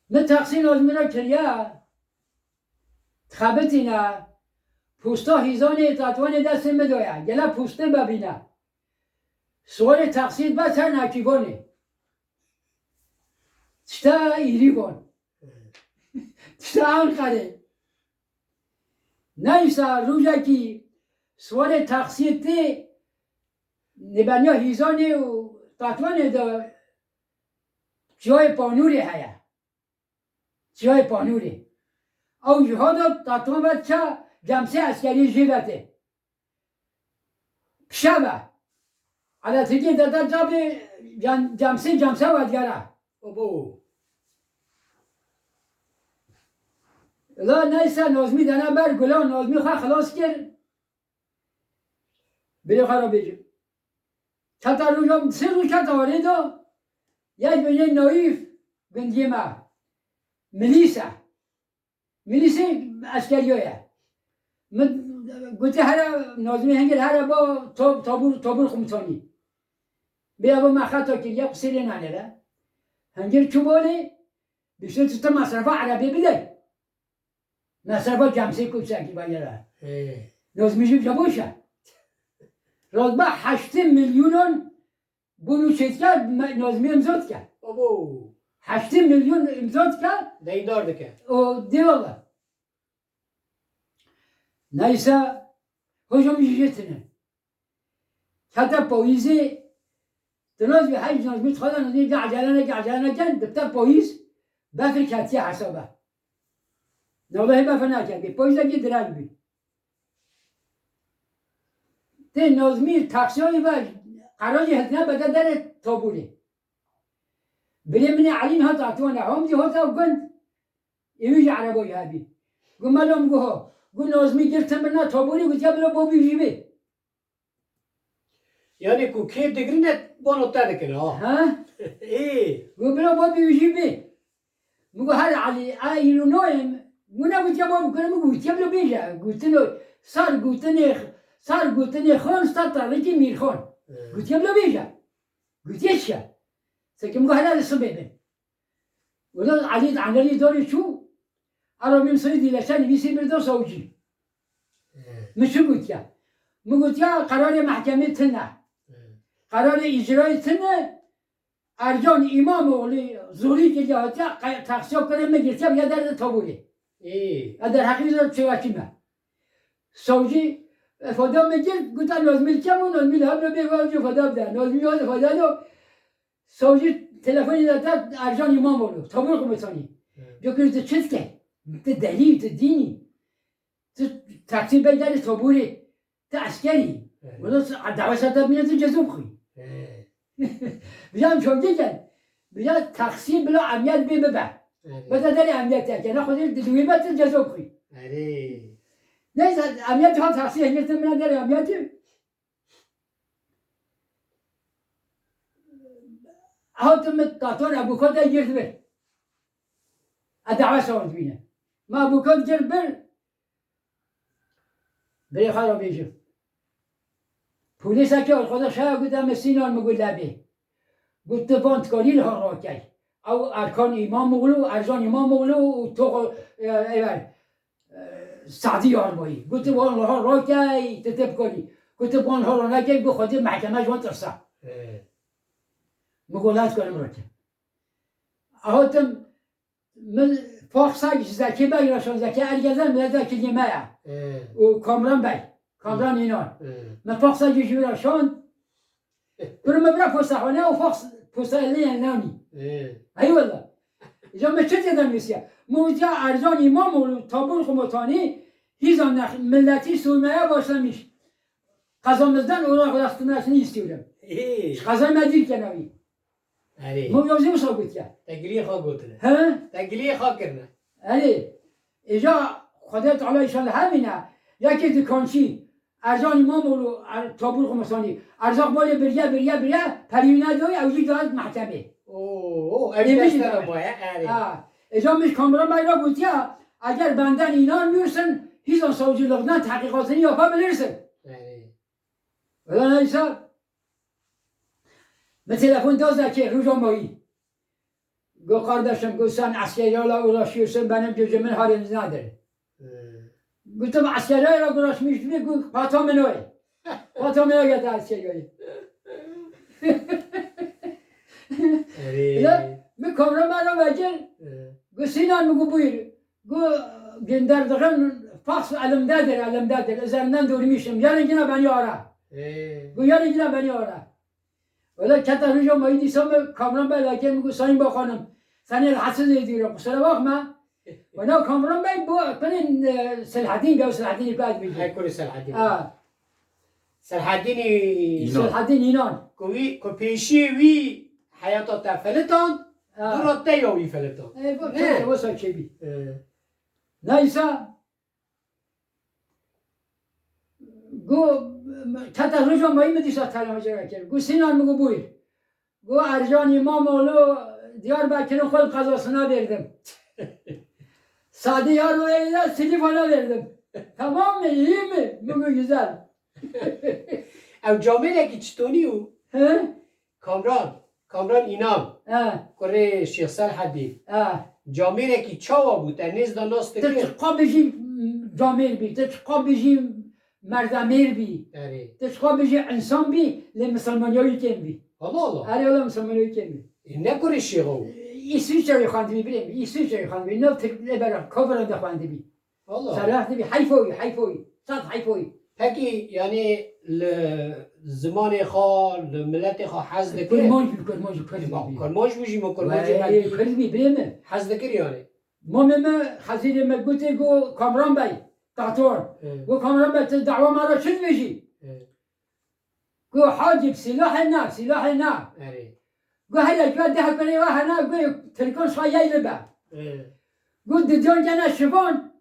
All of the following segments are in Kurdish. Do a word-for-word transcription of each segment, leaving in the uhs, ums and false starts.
Min taksî Nazmî re kiriye, dixebitîne, posta hîzanê Tatwanê destê min de ye. Gele postê bebîne. Siwarê taksî dibe ser Nexçîvanê. Tişta Îrîvan. Tişta Enqerê. Neyse, rojekî siwarê taksî tê nêbeniya hîzanê û Tatwanê de çiyayê Panûrê heye. Çiyayê Panûrê. Ew ji ho de Tatwan ve diçe cemsê eskerî jê ve tê. Pişe ve. Elektrîkê dide cabê cem-, cemsê, cemsê ve digere. Obo. La neyse, Nazmî dene ber gulan, Nazmî xwe xilas kir. Birê xwe re bêjim. Kete roja, sê roj kete warê de, yek bêjê Naîf gundiyê me. Milîs e. Milîsê eskeriya ye. Min gotê here, Nazmî hingir here ba to-, tabûr, tabûr komutanî. Bê ev me xeta kiriye, qisê lê nanêre. Hingir çû balê, biştê tu, tu mesrefa erebê bidey. Mesrefa cemsê ku sekî bayere. Ê. Nazmî jî ceboşe. Razba heştê milyonan bunu çêtke me-, Nazmî imza dike. Abo. Heştê milyon imza dike. Deyndar dike. O, dê valla. Neyse, hocam jî jê tine. Kete payîzê, tu Nazmî hej Nazmî dixwaze Nazmî bide ecele neke, ecele neke, dibite payîz, befir ketiye hesaba. Navbehê befir neke, bê payîzekî direng bî. Tê Nazmî taksiyayê ve qerajê hiltine bede derê tabûrê. Birê min ê Elîn hat Tatwanê, hom jî hate ew gund, ê wî jî erebayî hebî. Gu melo min gu ha, gu Nazmî girtin birine tabûrê, gotiye bila babî jî bê. Yanî ku kê digirîne bano te dikir ha. Ha? Ê. Gu bila babî jî bê. Min got, "Her Elî, a îro nayêm." Min negotiye, bab kire, min gotiye, "Bila bêje." Gotino, sar gotinê, sar gotinê xan, sar tarikî Mîrxan. He. Gotiye, "Bila bêje." Gotiye, "Çi ye?" Seke min got, "Hele li sibê bin." Wilo Elî di Enderî dorê çû, ero min soyê dîleşe nivîsî birdo sawcî. He. Min çi gotiye? Min gotiye, "Qerarê mehkemê tune. He. Qerarê îcrayê tune." Ercan Îmamoğlu zorî kiriye hatiye, qe-, taksiya kurê min girtiye, ya derdê tabûrê. Ê. Ya derheqî zor pêwekî me. Sawcî, e, ifade min girt, gote Nazmî li kêm o, Nazmî li heblo bê, wê ifade bide. Nazmî wê ifade do. Sawcî telefonî da te Ercan Îmamoğlu, tabûr komutanî. Hı. Diyor ki, "Tu çi dikey? Tu delî, tu dînî." Tu taksî bey derê tabûrê, tu eskerî. Evet. Wilo tu dawa ser te bîne tu ceza bixwî. Evet. Bijan çokê ken. Bijan taksî bila emniyet bê bibe. Evet. Bete derê emniyet ya. Kena xwedê di duwê be tu ceza bixwî. Evet. Neyse emniyet ha taksî hingirtin bine derê emniyetî. Hatim min tator ebûka de girt bir. E dawa sor dibîne. Ma ebûka girt bir. Birê xwe re bêjim. Polîsekî arkadaş heye, got, "Em ê Sînan Migullebê." Got, "Tu van dikarî li ha rakey." Ew Erkan Îmamoğlu, Ercan Îmamoğlu û Tox-, e, ever, e, Sadî Yarmayî. Got, "Tu van li ha rakey, tu tê bikarî." Got, "Tu van li ha ranekey, got, Xwedê mehkeme ji wan tirsa." He. Min got, "La ez karim rake." Hatim, Min faxsa ji Zekî Bey re şand, Zekî Ergezen, min Zekî me ye. Ê. Û Kamran Bey, Kamran Ê. Înan. Ê. Min faxsa ji wî re şand. Pir min bira postexane û fax posta elê ye nanî. Ê. Eyvallah. Îca min çi tê de nivîsiye? Min wî ya Ercan Îmamoğlu, tabûr komutanî, hîza nex-, milletî soymaya başlamış. Kazamızdan olarak rastlamasını istiyorum. Ê. Ji qezayê me dîr kena wî. Erê. Min yazî wisa gotiye. Te giliyê xwe gotine. He? Te giliyê xwe kirine. Erê. Îca Xwedê Teala înşallah hemîne. Yekê dikançî. Ercan Îmamoğlu, Er-, Tabûr Komutanî. Erzaq balê biriye, biriye, biriye. Perî wî nedoyê, ew jî dayet mehkemê. Oo, ew Ê, destera baye, erê. Ha. Îca min ji Kamran Bey re gotiye, eger benden inanmıyorsun, hîzan savcılıktan tahkikatını yapabilirsin. Erê. Wela neyse. Min telefon da Zekê, roja mayî. Go kardeşim, go sen eskerlerle uğraşıyorsun, benim gözümün haricinde. Ee. Gotim, eskerlerle uğraşmış gibi, go pata min o ye. Pata min o ye eskerleri. Erê. Ya, min kamera me re vekir. Ee. Go Sinan, min go buyur. Go gönderdiğin faks elimdedir, elimdedir. Üzerinden durmuşum. Yarın yine beni ara. Ee. Go yarın yine beni ara. Wele kete roja mayî dîsa min Kamran Bey vekir, min got, Sayın Bakanım, seni rahatsız ediyorum, kusura bakma. Wele Kamran Bey bu, kurê, e, Selahaddin, ya Selahaddin, ku ez bêjim. Hey, kurê Selahaddin. Ha. Selahaddinî Selahaddin İnan. Ku wî, ku pêşiyê wî heyata te filitan, ha, dûra te ya wî filitan. E, bu, ne? Wisa çêbî. E. Neyse, Go, kete roja mayî min dîsa telefon jê re kir. Go Sinan, min go buyur. Go Ercan İmamoğlu Diyarbakır'ın kol kazasına verdim. Sadi Yarlı'yı da Silifke'ye verdim. Tamam mı? İyi mi? Min go güzel. Ew camêrekî çitonî û He? Kamran, Kamran Înan, He. Kurê Şêx Selhedîn. He. Camêrekî çawa bû? Te nêz da nas Te dikir? Çiqa bijî camêr bî, te çiqa bijî merdemêr bî. Erê. Te çiqa bijî insan bî, lê misilmaniya wî kêm bî. Allah Allah. Erê, wela misilmaniya wî kêm bî. E, ne kurê şêxa bû? Îsviçreyê xwendibî, birê min, Îsviçreyê xwendibî. Nav Tirk lê bera kafiran de xwendibî. Allah. Serheq dibî, heyfa wî, heyfa wî. Sed heyfa wî. Pekî, yanî li zimanê xwe, li miletê xwe hez dikir? Kurmanc bî, kurmanc, kurd bî. Kurmanc bû jî, me kurmancê me Wey, bî. Kurd bî, birê min. Hez dikir yanî? Mamê me, Xezîrê me gotê, go Kamran Bey, Tahtuan. Hı. Go Kamran Bey, tu dawa me re çi dibêjî? Hı. Go Hacî, silahê ne, silahê ne. Erê. Go her yek ve deh kurê ve hene, go Tirkan şa yey li be. Hı. Go didiyan gene şivan,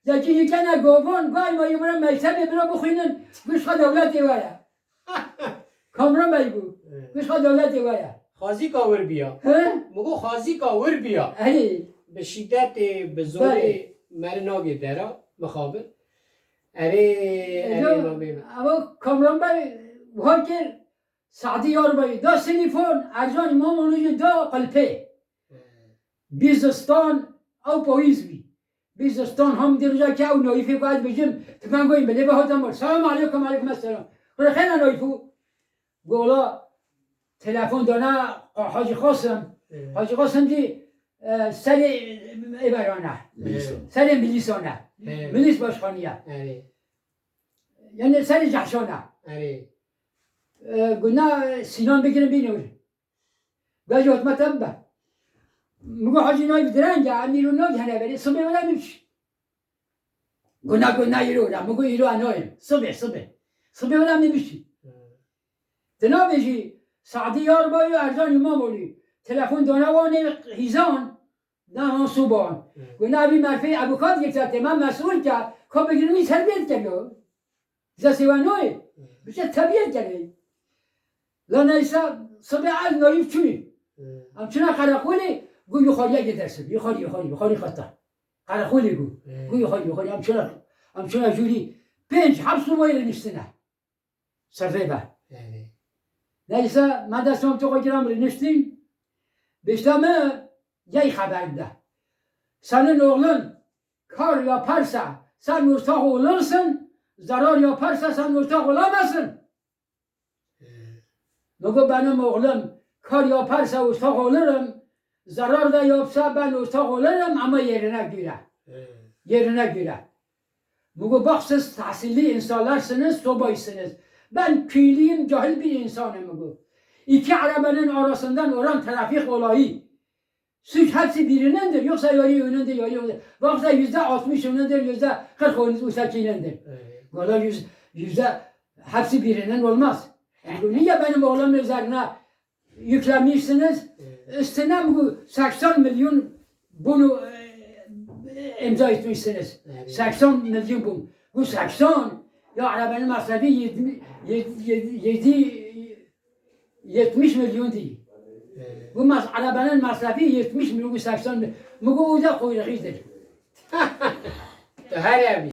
yekî yî gene govan, go ay ma yê bira mektebê bira bixwînin, go şa dewletê we ye. Kamran Bey bû. Hı. Go şa dewletê we ye. Xazîka wir biya. He? Min got xazîka wir biya. Erê. Bi şîdetê, bi zorê Belê. Meri nagê dera, mixabin. Erê, erê, Elo, mamê min. Ama Kamran Bey wiha kir, Sadî Yarbay da Silîfon, Ercan Îmamoğlu jî da Qilpê. Bî zistan ew payîz bî. Bî zistan hem dî roja ke ew Naîfê ku ez bijim, timengoyî min lê ve hate mir. Selam aleykum, aleykum esselam. Kurê xêr e Naîfû? Gola telefon dana Hacî Qasim. Hı. Hacî Qasim jî, e, serê êveran e. Milîsan. Serê milîsan e. Hı. Milîs başkanî ye. Erê. Yani serê cehşan e. Erê. E, guna Sinan bigirin bînor. Gajî hotma te bibe. Min got Hacî Naîf direng e, em îro nagihene berê, sibê wela min bişî. Got na, got na îro wela, min got îro ez nayêm. Sibê, sibê. Sibê wela min bişî. Tu nabêjî Sadî Yarbay û Ercan Îmamoğlu telefon dane wanê hîzan, dan wan soban. Got na vî merfê avukat girtiye tê me mesûl ke, ka bigirin wî ser bê dikeve. Destê we nayê. Hı. Biçe tebiyet kerê. La neyse, sibê ez Naîf çûyî. Hı. Em çûne qereqolê, got yuxarîya gê dersin. Yuxarî, yuxarî, yuxarî xeta. Qereqolê got. Hı. Got yuxarî, yuxarî. Em çûne, em çûne jûrî pênc heb subayî rêniştine. Ser vê be. Hı. Neyse, me destê wan toqa giran rêniştîn. Bêşte me yey xeber de. Senin oğlun kar yaparsa sen ortak olursun, zarar yaparsa sen ortak olamazsın. Ee. Bugün benim oğlum kar yaparsa ortak olurum, zarar da yapsa ben ortak olurum ama yerine göre. Ee. Yerine göre. Bugün bak siz tahsilli insanlarsınız, sobaysınız. Ben köylüyüm, cahil bir insanım bugün. İki arabanın arasından olan trafik olayı. Suç hepsi birinindir. Yoksa yarı önünde, yarı önünde. Yoksa yüzde altmış önünde, yüzde kırk onun ötekinindir. Evet. Valla yüz, yüzde hepsi birinin olmaz. Yani niye benim oğlumun üzerine yüklemişsiniz? Evet. Üstüne bu seksen milyon bunu, e, imza etmişsiniz. Evet. Seksen milyon bu. Bu seksen, ya arabanın masrafı yedi, yedi, yedi, yedi, yetmiş milyon değil. Ee. Bu mas-, arabanın masrafı yetmiş milyon, bu seksen milyon. Bu da kuyruğudur. Her evi.